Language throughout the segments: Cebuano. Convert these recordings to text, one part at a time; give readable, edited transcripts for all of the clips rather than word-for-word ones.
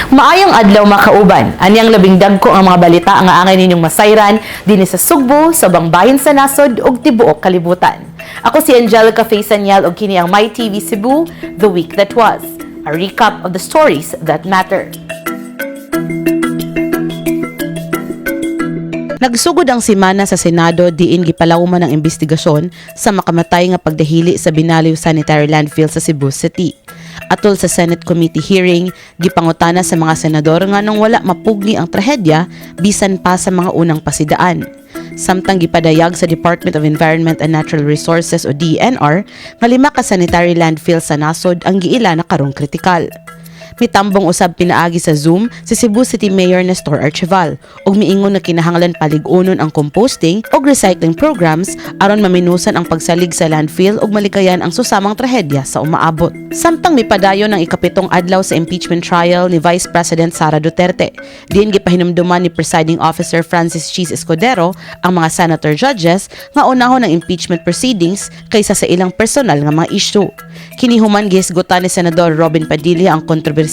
Maayong adlaw, makauban. Aniyang labing dagko ang mga balita nga angay ninyong masayran dinhi sa Sugbo, sa ubang bahin sa nasod ug tibuok kalibutan. Ako si Angelica Faisaniel ug kini ang My TV Cebu, The Week That Was. A recap of the stories that matter. Nagsugod ang simana sa Senado diin gipalawman ang investigasyon sa makamatay nga pagdahili sa Binaliw Sanitary Landfill sa Cebu City. Atol sa Senate Committee hearing, gipangutana sa mga senador nga nung wala mapugni ang trahedya bisan pa sa mga unang pasidaan. Samtang gipadayag sa Department of Environment and Natural Resources o DENR nga lima ka sanitary landfill sa nasod ang giila na karong kritikal. Mitambong usab pinaagi sa Zoom si Cebu City Mayor Nestor Archival ug miingon na kinahanglan palig-unon ang composting ug recycling programs aron maminusan ang pagsalig sa landfill ug malikayan ang susamang trahedya sa umaabot. Samtang mipadayon ang 7 adlaw sa impeachment trial ni Vice President Sara Duterte, diin gipahinumduman ni presiding officer Francis Chiz Escudero ang mga senator judges nga unahon ang impeachment proceedings kaysa sa ilang personal nga mga issue. Kini human gihisgutan ni Senador Robin Padilla ang kontrobersiya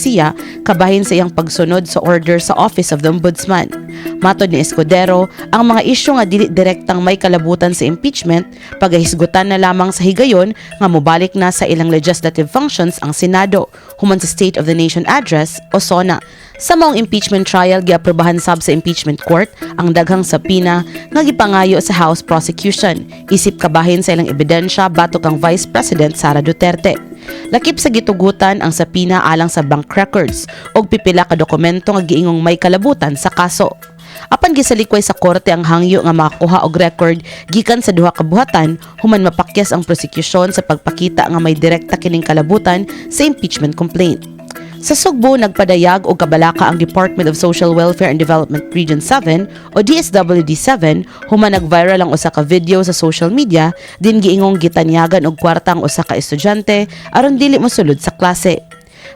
kabahin sa iyang pagsunod sa order sa Office of the Ombudsman. Matod ni Escudero, ang mga isyu nga dili direktang may kalabutan sa impeachment pagahisgutan na lamang sa higayon nga mobalik na sa ilang legislative functions ang Senado human sa State of the Nation Address o SONA. Sa maong impeachment trial, giaprobahan sab sa impeachment court ang daghang subpoena nga gipangayo sa House prosecution isip kabahin sa ilang ebidensya batok ang Vice President Sara Duterte. Lakip sa gitugutan ang subpoena alang sa bank records ug pipila ka dokumento nga giingong may kalabutan sa kaso. Apan gisalikway sa korte ang hangyo nga makakuha og record gikan sa duha ka buhatan human mapakyas ang prosecution sa pagpakita nga may direkta kining kalabutan sa impeachment complaint. Sa Sugbo, nagpadayag og kabalaka ang Department of Social Welfare and Development Region 7 o DSWD 7 human nag-viral ang usa ka video sa social media din giingong gitanyagan og kwarta ang usa ka estudyante aron dili mosulod sa klase.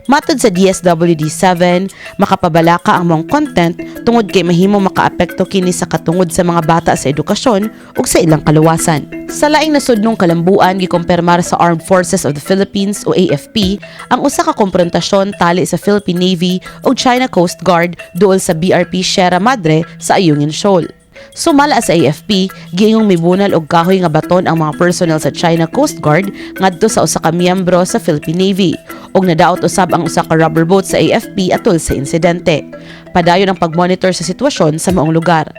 Matod sa DSWD 7, makapabalaka ang maong content tungod kay mahimo makaapekto kini sa katungod sa mga bata sa edukasyon ug sa ilang kaluwasan. Sa laing nasudnong kalambuan, gikumpirmar sa Armed Forces of the Philippines o AFP ang usa ka komprontasyon tali sa Philippine Navy ug China Coast Guard duol sa BRP Sierra Madre sa Ayungin Shoal. Sumala sa AFP, giingong mibunal og kahoy nga baton ang mga personnel sa China Coast Guard ngadto sa usa ka miyembro sa Philippine Navy ug nadaot usab ang usa ka rubber boat sa AFP atol sa insidente. Padayon ang pagmonitor sa sitwasyon sa maong lugar.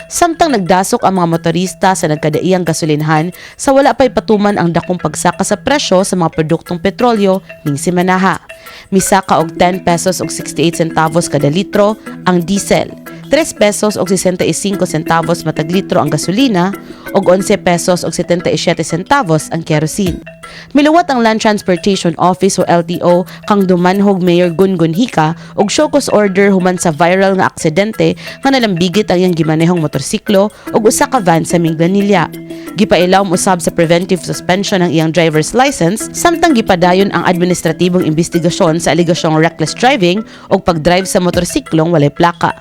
Samtang nagdasok ang mga motorista sa nagkadaiyang gasolinhan sa wala pa'y patuman ang dakong pagsaka sa presyo sa mga produktong petrolyo ning simanaha. Misaka og 10 pesos og 68 centavos kada litro ang diesel, 3 pesos og 65 centavos matag litro ang gasolina ug 11 pesos og 77 centavos ang kerosene. Miluwat ang Land Transportation Office o LTO kang Dumanhog Mayor Gungun Hika og show cause order human sa viral nga aksidente nga nalambigit ang iyang gimanehong motorsiklo ug usa ka van sa Minglanilla. Gipailawom usab sa preventive suspension ang iyang driver's license samtang gipadayon ang administratibong investigasyon sa alegasyong reckless driving ug pagdrive sa motorsiklong walay plaka.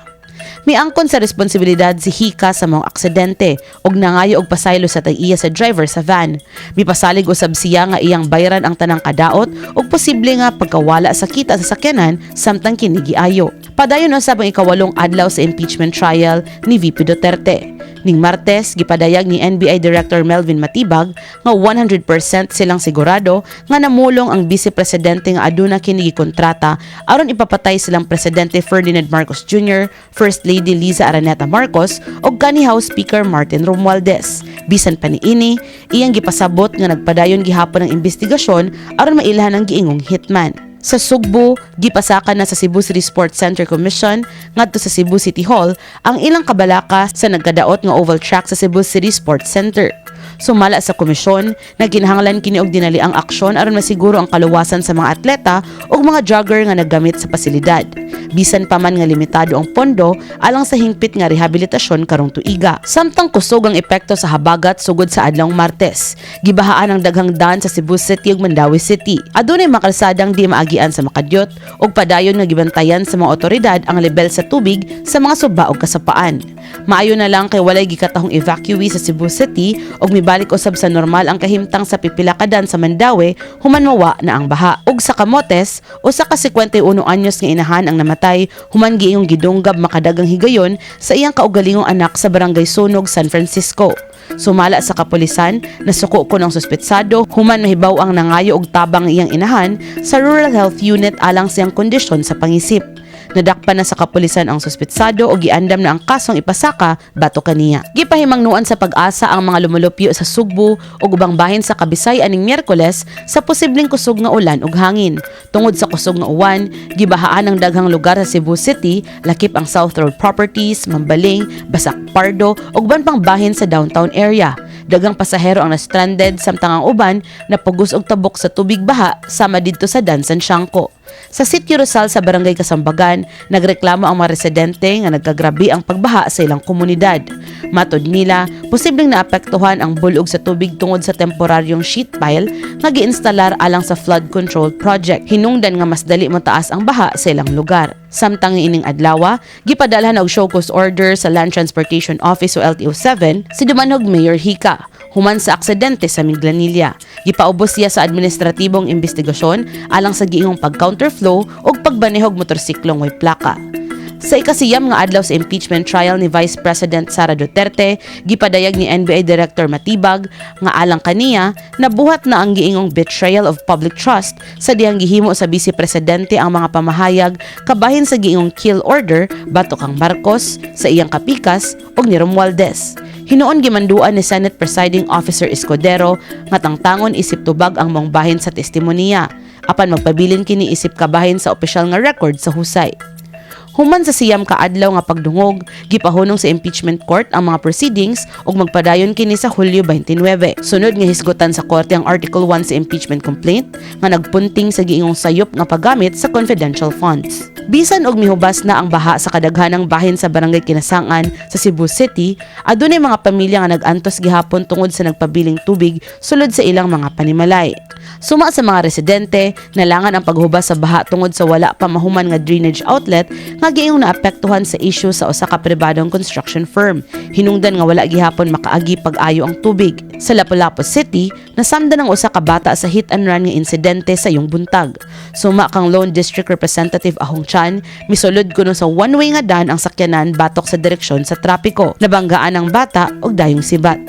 Miangkon sa responsibilidad si Hika sa maong aksidente ug nangayo og pasaylo sa tag-iya sa driver sa van. Mipasalig usab siya nga iyang bayaran ang tanang kadaot ug posible nga pagkawala sa kita sa sakyanan samtang kini giayo. Padayon usab ang 8 adlaw sa impeachment trial ni VP Duterte. Ning Martes, gipadayag ni NBI Director Melvin Matibag nga 100% silang sigurado nga namulong ang vice presidente nga aduna kini gikontrata aron ipapatay silang Presidente Ferdinand Marcos Jr., First Lady Liza Araneta Marcos ug kani House Speaker Martin Romualdez. Bisan pa niini, iyang gipasabot nga nagpadayon gihapon ang investigasyon aron mailhan ang giingong hitman. Sa Sugbo, gipasaka na sa Cebu City Sports Center Commission ngadto sa Cebu City Hall ang ilang kabalaka sa nagkadaot nga oval track sa Cebu City Sports Center. Sumala sa komisyon, nagkinahanglan kini og dinaliang aksyon aron masiguro ang kaluwasan sa mga atleta ug mga jogger nga naggamit sa pasilidad. Bisan pa man nga limitado ang pondo alang sa hingpit nga rehabilitasyon karong tuiga. Samtang kusog ang epekto sa habagat sugod sa adlawng Martes. Gibahaan ang daghang daan sa Cebu City ug Mandaue City. Adunay makalsadang di maagian sa makadyot ug padayon nga gibantayan sa mga otoridad ang level sa tubig sa mga suba ug kasapaan. Maayo na lang kay walay gikatahong evacuee sa Cebu City ug Mibalik usab sa normal ang kahimtang sa pipila ka dan sa Mandaue human mawa na ang baha. Ug sa Camotes, usa ka 51 anyos nga inahan ang namatay human giingong gidunggab makadagang higayon sa iyang kaugalingong anak sa Barangay Sunog, San Francisco. Sumala sa kapulisan, nasuko kuno ang suspetsado human mahibaw ang nangayo og tabang iyang inahan sa Rural Health Unit alang sa iyang kondisyon sa pangisip. Nadakpan na sa kapulisan ang suspetsado o giandam na ang kasong ipasaka batok kaniya. Gipahimangnuan sa PAGASA ang mga lumulupyo sa Sugbo ug ubang bahin sa Kabisay aning Miyerkules sa posibleng kusog nga ulan ug hangin. Tungod sa kusog nga uwan, gibahaan ang daghang lugar sa Cebu City, lakip ang South Road Properties, Mambaling, Basak Pardo ug uban pang bahin sa downtown area. Daghang pasahero ang na-stranded samtang ang uban napugos og tabok sa tubig baha sama didto sa Dan Sanciangco. Sa Sitio Rosal sa Barangay Kasambagan, nagreklamo ang mga residente nga nagkagrabe ang pagbaha sa ilang komunidad. Matod nila, posibleng naapektuhan ang bulog sa tubig tungod sa temporaryong sheet pile nga giinstalar alang sa flood control project. Hinungdan nga mas dali motaas ang baha sa ilang lugar. Samtang ining adlaw, gipadalhan og show cause order sa Land Transportation Office o LTO 7 si Dumanhog Mayor Hika human sa aksidente sa Minglanilla. Gipaubos siya sa administratibong investigasyon alang sa giingong pag-counterflow ug pagbanehog motorsiklong way plaka. Sa ikasiyam nga adlaw sa impeachment trial ni Vice President Sara Duterte, gipadayag ni NBI Director Matibag nga alang kaniya, nabuhat na ang giingong betrayal of public trust sa dihang gihimo sa Vice Presidente ang mga pamahayag kabahin sa giingong kill order batok kang Marcos, sa iyang kapikas ug ni Romualdez. Hinuon gimanduan ni Senate Presiding Officer Escudero nga tangtangon isip tubag ang maong bahin sa testimonya apan magpabilin kini isip kabahin sa opisyal nga record sa husay. Human sa 9 ka adlaw nga pagdungog, gipahunong sa impeachment court ang mga proceedings ug magpadayon kini sa Hulyo 29. Sunod nga hisgutan sa korte ang Article 1 sa impeachment complaint nga nagpunting sa giingong sayop nga paggamit sa confidential funds. Bisan og mihubas na ang baha sa kadaghanang bahin sa Barangay Kinasangan sa Cebu City, adunay mga pamilya nga nag-antos gihapon tungod sa nagpabiling tubig sulod sa ilang mga panimalay. Suma sa mga residente, nalangan ang paghubas sa baha tungod sa wala pa mahuman nga drainage outlet nga giingong naapektuhan sa issue sa usa ka pribadong construction firm. Hinungdan nga wala gihapon makaagi pag-ayo ang tubig. Sa Lapu-Lapu City, nasamdan ang usa ka bata sa hit and run nga insidente sayong buntag. Suma kang Lone District Representative Ahong Chan, misulod kuno sa one-way nga dan ang sakyanan batok sa direksyon sa trapiko. Nabanggaan ang bata og dayong sibat.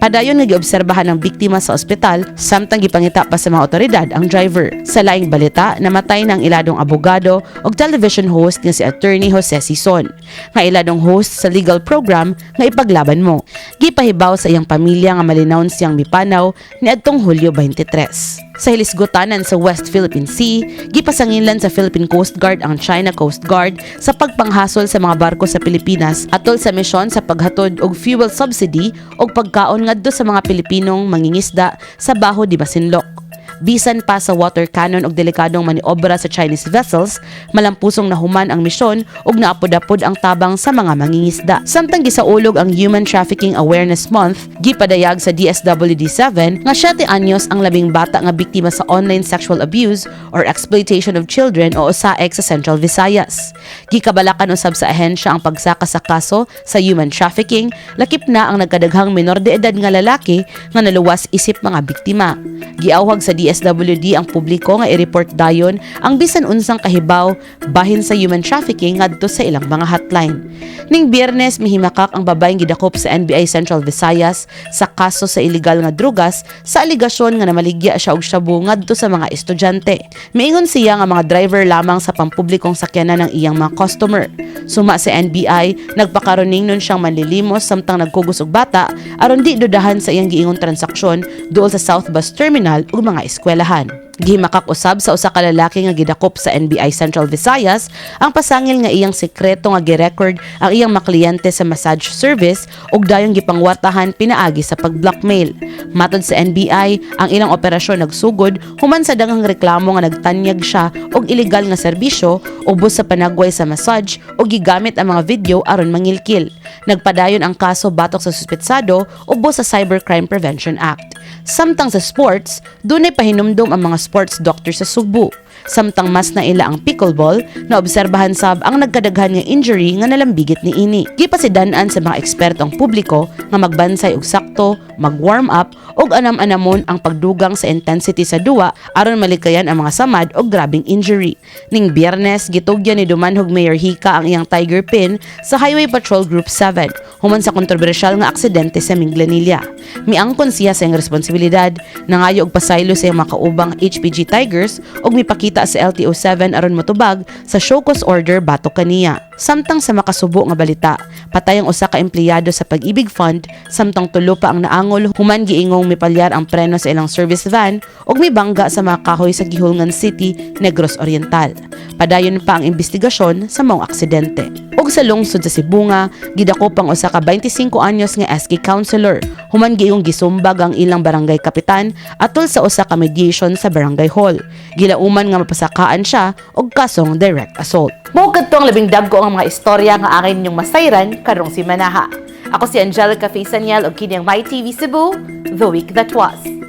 Padayon nga giobserbahan ang biktima sa ospital samtang gipangita pa sa mga otoridad ang driver. Sa laing balita, namatay na ang iladong abogado ug television host nga si Attorney Jose Sison, nga iladong host sa legal program nga Ipaglaban Mo. Gipahibaw sa iyang pamilya nga malinawon siyang mipanaw niadtong Hulyo 23. Sa hilisgutanan sa West Philippine Sea, gipasangilan sa Philippine Coast Guard ang China Coast Guard sa pagpanghasol sa mga barko sa Pilipinas atol sa misyon sa paghatod og fuel subsidy ug pagkaon ngadto sa mga Pilipinong mangingisda sa Bajo de Masinloc. Bisan pa sa water cannon og delikadong maniobra sa Chinese vessels, malampusong nahuman ang misyon ug naapod-apod ang tabang sa mga mangingisda. Samtang gisaulog ang Human Trafficking Awareness Month, gipadayag sa DSWD-7 nga 7 anyos ang labing bata nga biktima sa online sexual abuse or exploitation of children o OSAEC sa Central Visayas. Gikabalakan usab sa ahensya ang pagsaka sa kaso sa human trafficking, lakip na ang nagkadaghang menor de edad nga lalaki nga naluwas isip mga biktima. Giawhag sa DSWD ang publiko nga i-report dayon ang bisan unsang kahibaw bahin sa human trafficking ngadto sa ilang mga hotline. Ning Biyernes, mihimakak ang babaeng gidakop sa NBI Central Visayas sa kaso sa illegal nga drugas sa aligasyon nga namaligya siya og shabu ngadto sa mga estudyante. Miingon siya nga mga driver lamang sa pampublikong sakyanan ng iyang mga customer. Suma sa NBI, nagpakaroning nun siyang manlilimos samtang nagkugos og bata aron di dudahan sa iyang giingon transaksyon duol sa South Bus Terminal ug mga eskwelahan. Gihimakak usab sa usa ka lalaki nga gidakop sa NBI Central Visayas ang pasangil nga iyang sekreto nga girecord ang iyang makliyente sa massage service ug dayong gipangwartahan pinaagi sa pag-blackmail. Matod sa NBI, ang ilang operasyon nagsugod human sa daghang reklamo nga nagtanyag siya og ilegal nga serbisyo ubos sa panagway sa massage ug gigamit ang mga video aron mangilkil. Nagpadayon ang kaso batok sa suspetsado ubos sa Cybercrime Prevention Act. Samtang sa sports, dunay pahinumdom ang mga sports doctor sa Sugbo. Samtang mas naila ang pickleball, naobserbahan sab ang nagkadaghan nga injury nga nalambigit niini. Gipasidan-an sa mga eksperto ang publiko nga magbansay og sakto, mag-warm up ug anam-anamon ang pagdugang sa intensity sa duwa aron malikayan ang mga samad og grabeng injury. Ning Biyernes, gitugyan ni Dumanhog Mayor Hika ang iyang Tiger Pin sa Highway Patrol Group 7 human sa kontrobersyal nga aksidente sa Minglanilla. Miangkon siya sa iyang responsibilidad, nangayo og pasaylo sa iyang makaubang HPG Tigers ug mipakita sa LTO 7 aron motubag sa show cause order batok kaniya. Samtang sa makasubo nga balita, patay ang usa ka empleyado sa Pag-ibig Fund samtang tulo pa ang naangol human giingong mipalyar ang preno sa ilang service van ug mibangga sa mga kahoy sa Guihulngan City, Negros Oriental. Padayon pa ang investigasyon sa maong aksidente. Ug sa lungsod sa Sibonga, gidakop ang usa ka 25 anyos nga SK councilor human giingong gisumbag ang ilang barangay kapitan atol sa usa ka mediation sa barangay hall. Gilauman nga mapasakaan siya og kasong direct assault. Mao kadto ang labing dagko ang mga istorya nga akin ninyong masayran karong simanaha. Ako si Angelica Faisaniel og kini ang MyTV Cebu, The Week That Was.